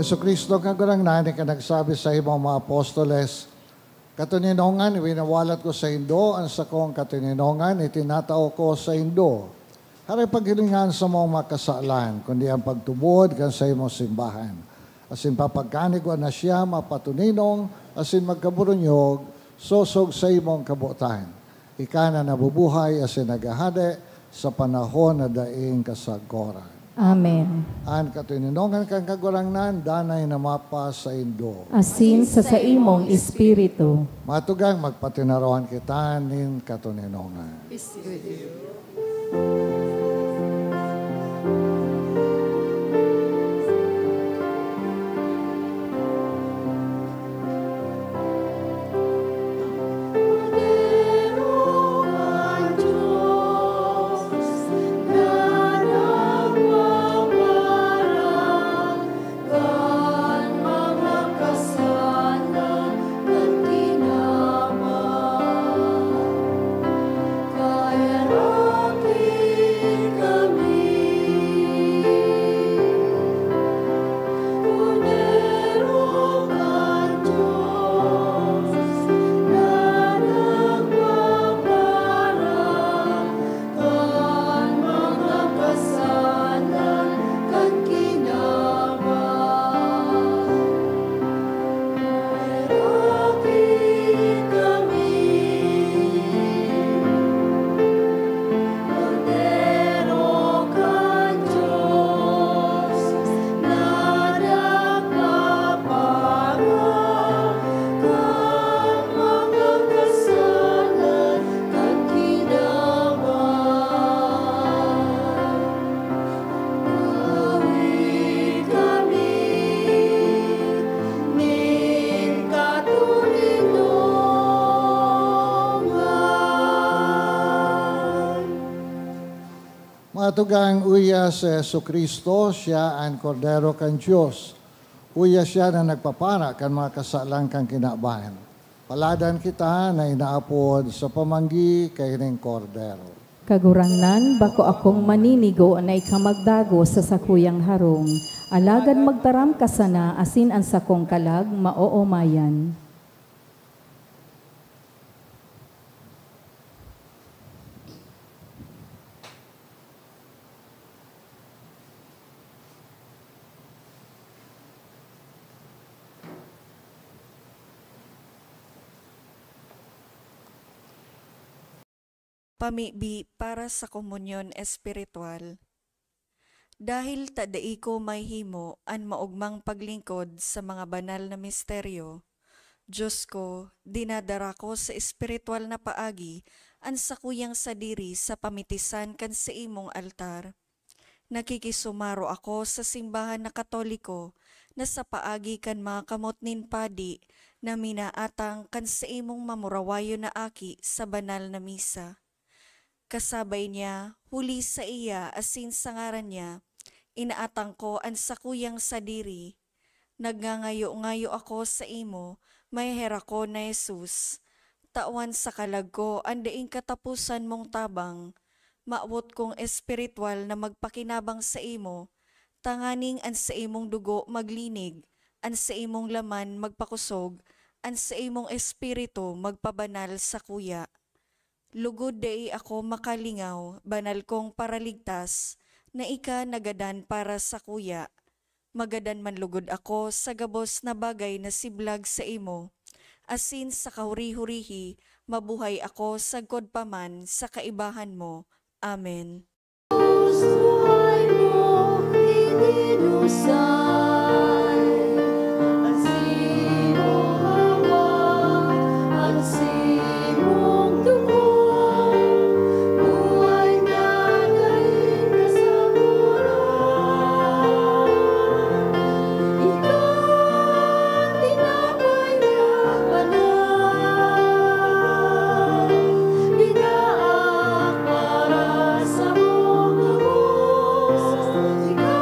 Jesu-Cristo, Kagurangnan, ika nagsabi sa imong mga apostoles, "Katoninongan, winawalat ko saindo an sakong katoninongan, itinatao ko saindo. Haray paghilinga an samong mga kasalan, kundi an pagtubod kan saimong simbahan. Asin papagkanigwa na siya mapatoninong asin magkaburunyog, sosog sa imong kabotan. Ika na nabubuhay asin naghahade sa panahon na daing kasagkoran." Amen. An katoninongan kan Kagurangnan danay na mapasaindo. Asin sa saimong espiritu. Matugang magpatinarawan kita nin katoninongan. Tugang uya si Jesu-Cristo, siya an Kordero kan Dios. Uya siya na nagpapara kan mga kasalan kan kinaban. Paladan kita na inaapod sa pamanggi kaining Kordero. Kagurangnan, bako akong maninigo na ika magdagos sa sakuyang harong, alagad magtaram ka sana asin an sakong kalag maoomayan. Pamibi para sa komunyon espiritual. Dahil ta dai ko mahimo an maogmang paglingkod sa mga banal na misteryo, Dios ko, dinadara ko sa espiritual na paagi an sakuyang sadiri sa pamitisan kan saimong altar. Nakikisumaro ako sa simbahan na Katoliko na sa paagi kan mga kamot nin padi na minaatang kan saimong mamurawayon na aki sa banal na misa. Kasabay niya, huli saiya asin sa ngaran niya, inaatang ko an sakuyang sadiri. Nagngangayo-ngayo ako saimo, maheherakon na Jesus. Tawan sa kalag ko an daing kataposan mong tabang. Mawot kong espiritual na magpakinabang saimo, tanganing an saimong dugo maglinig, an saimong laman magpakosog, an saimong espiritu magpabanal sakuya. Lugod dai ako makalingaw, banal kong Paraligtas, na ika nagadan para sakuya. Magadan man lugod ako sa gabos na bagay na siblag saimo, asin sa kahuri-hurihi mabuhay ako sagkod pa man sa kaibahan mo. Amen. Buhay mo ininusay, an simong hawak, an simong dugo, buhay na daing kasaboran. Ika, tinapay na banal, binaak para sa mga gabos. Ika,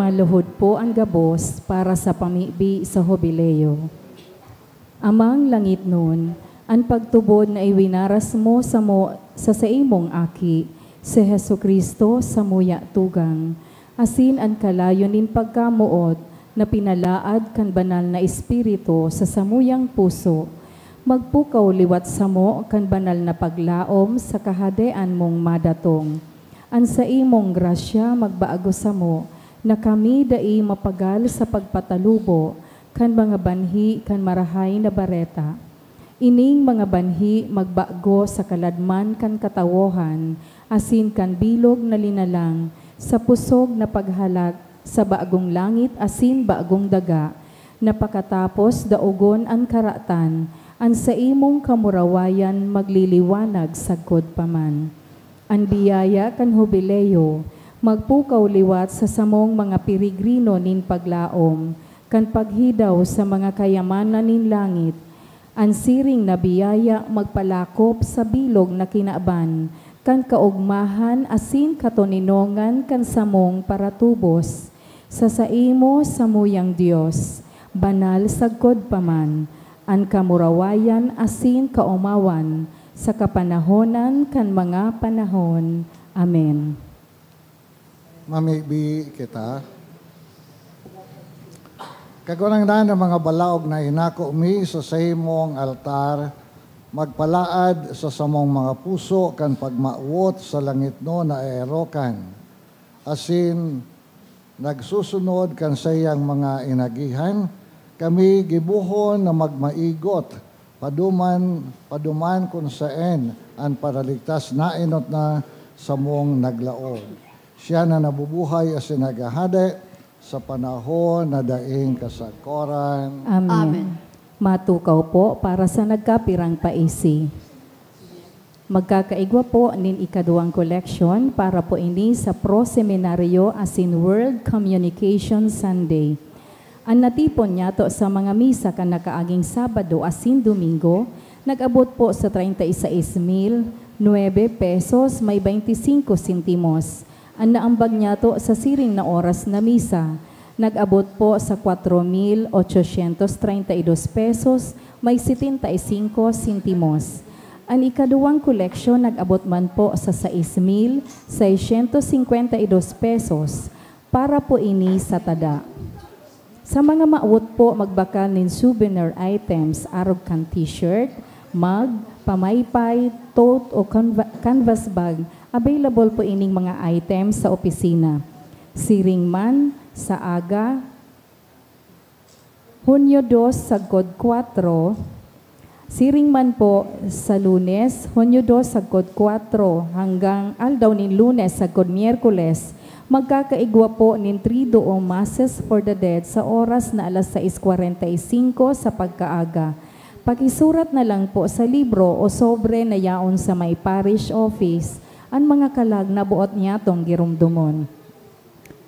Maluhod po an gabos para sa pamibi sa Hubileo. Amang langitnon, an pagtubod na iwinaras mo samo sa saimong Aki, si Jesu-Cristo, samuya tugang, asin an kalayo nin pagkamoot na pinalaad kan Banal na Espiritu sa samuyang puso, magpukaw liwat samo kan banal na paglaom sa Kahadean mong madatong. An saimong grasya magbago samo, na kami dai mapagal sa pagpatalubo kan mga banhi kan Marahay na Bareta. Ining mga banhi magbago sa kaladman kan katawohan asin kan bilog na linalang sa pusog na paghalat sa bagong langit asin bagong daga, na pakatapos daogon an karatan, an saimong kamurawayan magliliwanag sagkod pa man. An biyaya kan Hubileo magpukaw liwat sa samong mga peregrino nin paglaom kan paghidaw sa mga kayamanan nin langit. An siring na biyaya magpalakop sa bilog na kinaban kan kaogmahan asin katoninongan kan samong paratubos. Sa saimo, samuyang Dios, banal sagkod pa man, an kamurawayan asin kaomawan sa kapanahonan kan mga panahon. Amen. Mamibi kita. Kagurangnan, ang mga balaog na inako mi sa saimong altar, magpalaad sa samong mga puso kan pagmawot sa langitnon na erokan, asin nagsusunod kan saiyang mga inagihan, kami gibohon na magmaigot, paduman, paduman kun saen an Paraligtas naenot na samong naglaog. Siya na nabubuhay asin naghahade sa panahon na daing kasakoran. Amen. Amen. Matukaw po para sa nagkapirang paisi. Magkakaigwa po nin ikaduwang koleksyon para po ini sa Pro Seminario asin World Communication Sunday. An natipon niyato sa mga misa kan nakaaging Sabado asin Domingo, nag-abot po sa treinta y seis mil nuebe pesos may bainti singko sentimos. An naambag niyato sa siring na oras na misa, nag-abot po sa kwatro mil ochocientos treinta y dos pesos may setenta y singko sentimos. An ikaduwang koleksyon nag-abot man po sa sais mil seiscientos cincuenta y dos pesos, para po ini sa tada. Sa mga mawot po magbakal nin souvenir items, arog kan t-shirt, mug, pamaypay, tote o canva-, canvas bag, available po ining mga items sa opisina. Siring man, sa aga, Hunyo dos sagkod kwatro, siring man po sa Lunes, Hunyo dos sagkod kwatro, hanggang aldaw nin Lunes sagkod Miyerkules, magkakaigwa po nin Triduum Masses for the Dead sa oras na alas sais kwarenta y singko sa pagkaaga. Pakisurat na lang po sa libro o sobre na yaon sa may parish office an mga kalag na boot niyatong giromdomon.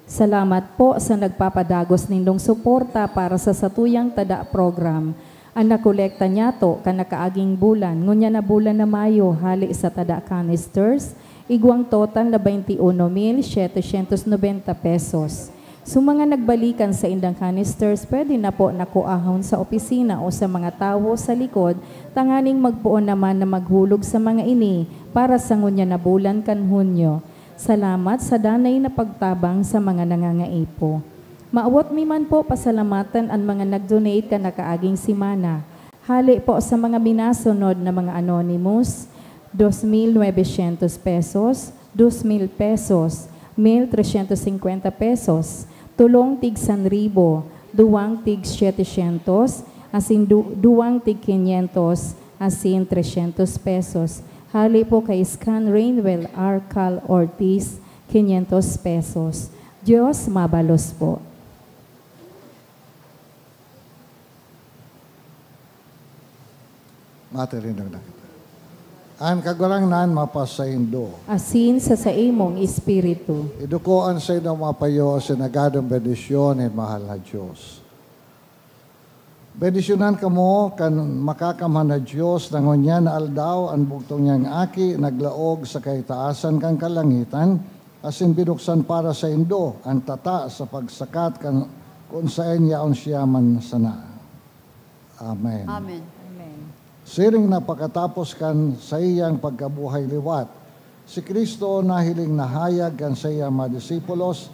Salamat po sa nagpapadagos nindong suporta para sa satuyang tada program. An nakolekta niyato kan nakaaging bulan, ngunyan na bulan na Mayo, hale sa tada canisters, igwang total na bainti uno mil setecientos nobenta pesos. Sa mga nagbalikan sa indang canisters, pwede na po nakuahon sa opisina o sa mga tawo sa likod, tanganing magpoon naman na maghulog sa mga ini para sa ngunyan na bulan kan Hunyo. Salamat sa danay na pagtabang sa mga nangangaipo. Mawot mi man po pasalamatan an mga nag-donate kan nakaaging semana. Hale po sa mga minasunod na mga anonymous, dos mil novecientos pesos, dos mil pesos, mil trescientos cincuenta pesos, tolong tig san ribo, duwang tig setecientos, asin du-, duwang tig quinientos, asin trescientos pesos. Hale po kay Scan Rainwell Arcal Ortiz, quinientos pesos. Diyos mabalos po. Matirindog na kita. An Kagurangnan mapasaindo. Asin sa saimong espiritu. Iduko an saindong mga payo sa nagadong bendisyon nin mahal na Diyos. Bendisyonan kamo kan Makakamhan na Diyos na ngunyan na aldaw, an bugtong niyang Aki naglaog sa kaitaasan kan kalangitan, asin binuksan para saindo an tata sa pagsakat kan kun saen yaon siya man sana. Amen. Amen. Siring na pakatapos kan saiyang pagkabuhay liwat, si Cristo nahiling nahayag kan saiyang mga disipulos,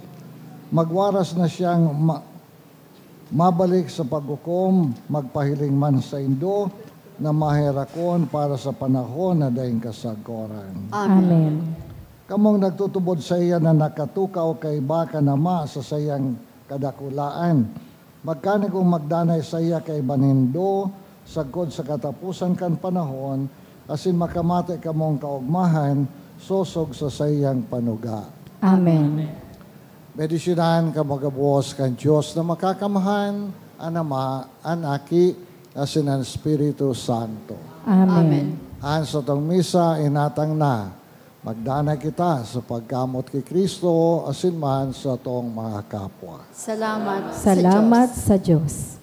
magwaras na siyang ma- mabalik sa paghukom, magpahiling man saindo na maherakon para sa panahon na daing kasagoran. Amen. Kamong nagtutubod saiya na nakatukaw kaiba kan Ama sa saiyang kadakulaan, magkanigong magdanay saiya kaiba nindo sagkod sa kataposan kan panahon, asin makamate kamong kaogmahan sosog sa saiyang panuga. Amen. Bendisyonan kamo gabos kan Dios na Makakamhan, an Ama, an Aki, asin an Espiritu Santo. Amen. An satong misa inatang na. Magdanay kita sa pagkamot ki Cristo asin man sa satong mga kapwa. Salamat, Salamat sa Diyos. Sa Diyos.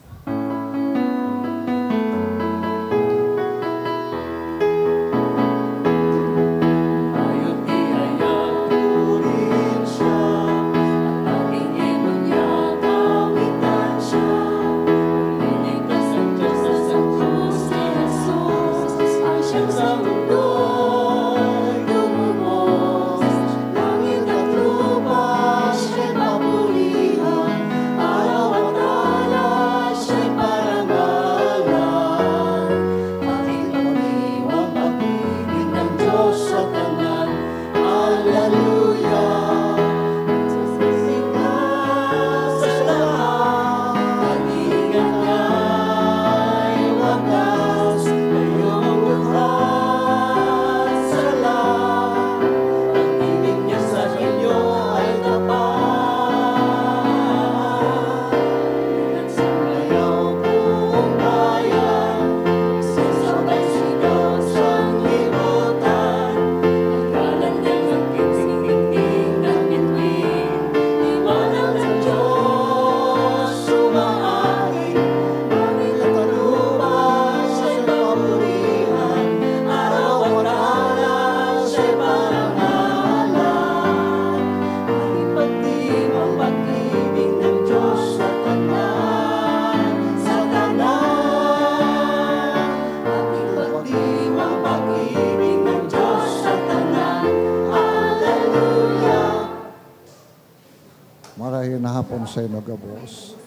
Marhay na hapon sa inyo gabos.